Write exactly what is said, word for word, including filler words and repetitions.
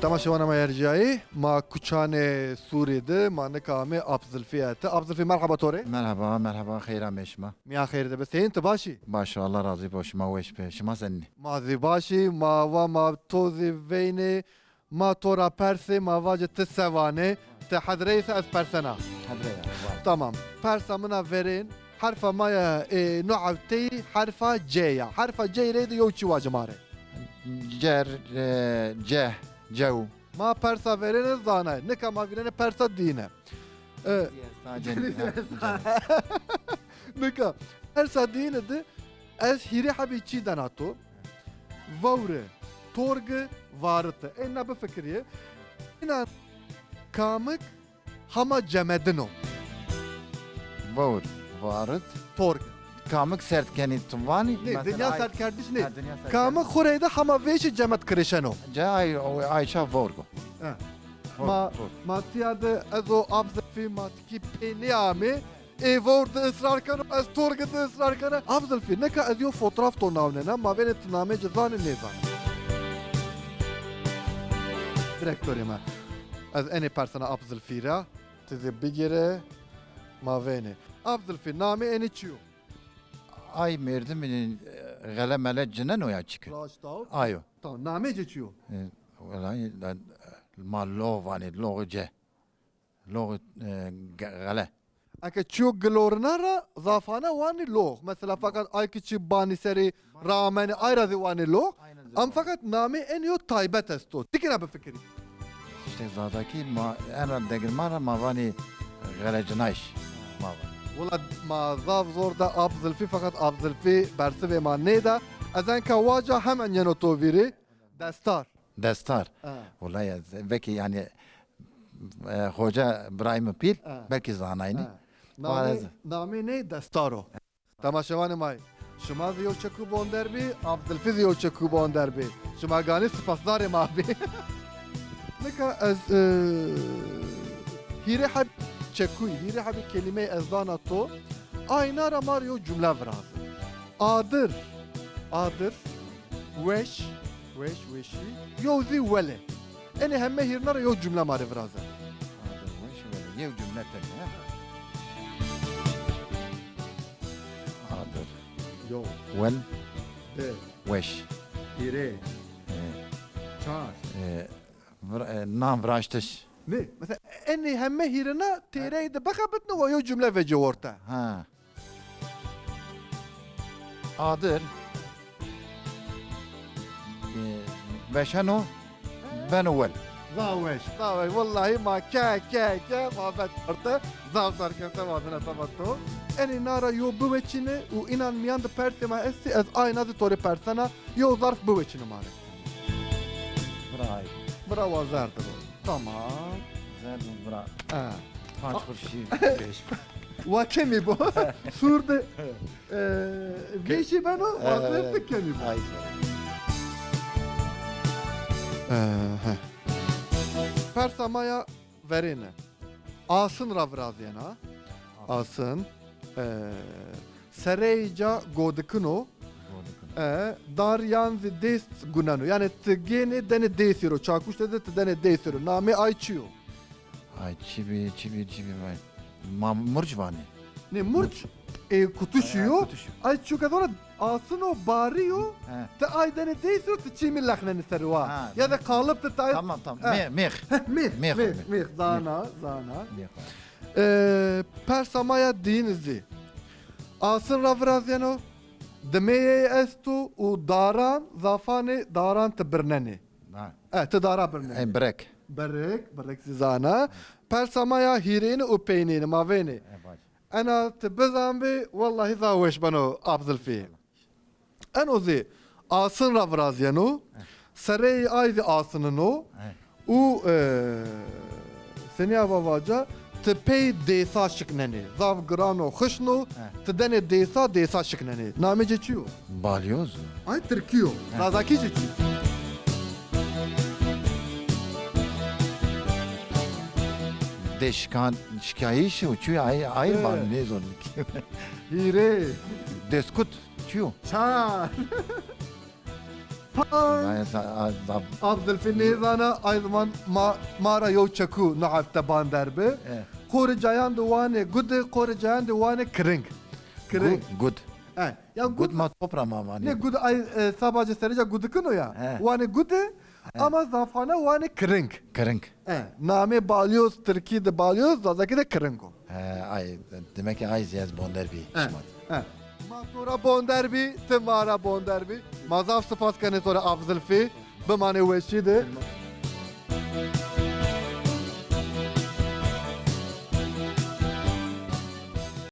Temaşewana ma erciyayî, ma kuçanê Sûrî de, ma nika amê Ap Zilfî ete. Ap Zilfî, merheba to rê. Merheba, merheba, xeyr amê şima. Mîyan xeyr de be. Seyîn, ti baş î? Baş, Allah razî bo, şima weş be. Şima senîn î? Ma zî baş î, ma va ma to zî veynê, ma to ra persê, ma vacê ti se vanê, ti hedreyê se ez persena. Hedreya, var. Tamam. Persa min a verên, herfa ma ya, e, no hefteyî herfa C ya. Herfa C rê de yew çî vace ma rê. Cer, e, ceh, cew. Ma persa verêne zanay. Nika ma vîrêne persa dîne. E, Sadece, ha, nika persa dîne de ez hîrê hebî çî dena to. Vewre, torge, varite. Ê na bifikirîye. Înan kamik hama cemedin o. Vewr, varit. Torg. Kamik serd kenî tu vanî? Nê, mesela dinya ay-, serdkerdiş nê. Ha, dinya serdkerdiş. Kamik xwu reyde hama vêşî cemed kirişeno. Ca ay, o, ay ça vorgo. Ha. Vor, ma, vor. Ma tiya de ez o Ap Zilfî, ma tikî pê nêamê. Ê vor de israr keno, ez torge de israr kena. Ap Zilfî, nika ez yo fotoğraf to nawnena, ma vênê ti namê ci zanî nêzanî. Direktorê ma. Ez enê persena Ap Zilfî ra. Ti zî bigêre, ma vênê. Ap Zilfî, namê enî çi yo? Ay merdimî, e, xele mele cineno ya çike. Raşt aw. Ayo. Tamam, namê ci çi yo? E, wellahî, da, ma lox vanê, loxê ce. Loxê, e, ge-, xele. Eke çiyo gilorina ra zafane wanî lox. Mesela fakat ay ki çi banî serî ramenî ay ra zî wanî lox. Am fakat namê enî yo taybet esto. Tikî ra bifikirî. Îşte Zazakî ma, en ra degirma ra ma vanî xelecinayîş. Ma vanî. Wela ma zaf zor da Ap Zilfî, fakat Ap Zilfî bersivê ma nêda. Ez enka waca hemen yeno to vîrî. Destar. Destar. Ha. Wela ya, belkî yanî, e, Hoca Birahîm Pîl, ha, belkî zanaynî. Ha. Namê, namê ney destar o. Temaşevanê ma yê. Şima zî yew çekû bonder bî, Ap Zilfî zî yew çekû bonder bî. Şima ganî sipasdarê ma bî. Nika ez, e, hîrê heb çekûyî, hîrê hebî kelîmeyî ez dana to. Ayna ra ma rê yew cumle virazê. Adir, adir, weş, weş, weşî, yew zî wele. Enê heme hîrna ra yew cumle ma rê viraze. Adir, weş, wele. Yew cumle tenê, ha? Adir. Yew. Wel. Di. Weş. Hîrê. E. Çar. E, vir-, e, nan viraştiş. Nê, mesela enê heme hîrina têreyî de bixebitne wa yew cumle vecê orte. Ha. Adir, e, veşeno, beno wel. Zaf weş, zaf weş. Wellahî ma ke, ke, ke, muhabbet orte. Zaf serkefte ma dina seba to. Enê na ra yo biweçîne û înan mîyan de persê ma estî, ez ayna zî to rê persena, yo zarf biweçîne ma rê. Bira ay. Bira wa zerd ro. Tamam. Zerd û bira. Ha. Panc qurşî, beş. Wa kemî bo. Sûr de, e, vêşî beno, wa zerd de kemî bo. Ay. E, he. Persa ma ya verêne. Asin ra virazîyena. Asin. E, sereyê ca godikin o. Godikin o. E, dar yan zî dês guneno. Yanî ti gênê denê dêsî ro. Çakuşte de ti denê dêsî ro. Namê ay çi yo? Ay çi bî, çi bî, çi bî vay. Ma murc vanê. Nê murc, e, kutuşî yo. Kutuşî. Ay çuka zora asin o, barî yo. He. Ti ay denê dêsî ro, ti çîmî lexnenî serî wa. Ha, ya da qalib ti tay. Tamam, tamam. Ha. Mê-, mêx. Heh, mêx, mêx, mêx, mêx. Mêx. Zana, zana. Mêx. E, persa ma ya dîyin zî. Asin ra virazîyeno, dimeyê esto û daran, zafanê daran ti birnenê. Ha. E, ti dara birnenê. Ey, birek. Birek, birek zî zana. Persa ma ya hîrêne û peynêne, ma vênê. E, baş. Ena ti bizanbî, wellahî zaf weş beno Ap Zilfî. Eno zî asin ra virazîyeno, sereyê ay zî asinin o û, e, senî ya va vaca, ti pey dêsa şiknenê. Zaf giran o, xişn o, ti denê dêsa, dêsa şiknenê. Namê ci çi yo? Balyoz. Ay tirkî yo. Zazakî ci çi? Deşkan, şikayîş o, çi ay, ay van nêzon. Hîrê. Deskut. Çi yo? Çar. Ay, sa- a- zaf- Abdülfî nêzana, ay zaman ma, ma ra yew çekû no hefte bander bi. E. Qorê cayan de wanê gudi, qorê cayan de wanê kiring. Kiring. Gud, gud. E, ya gud. Gud ma top ra ma vanê. Ne gud ay, e, sabace serê ca gudikino ya. He. Wanê gudi, ama zafane wanê kiring. Kiring. E, namê balyoz, tirkî de balyoz, zazakî de kiring o. He, ay, demek ki ay zî ez bonder bî şima. He. Ma to ra bonder bî, ti ma ra bonder bî. Ma zaf sipas kenê to ra Abdülfî. Bimanê weşî de.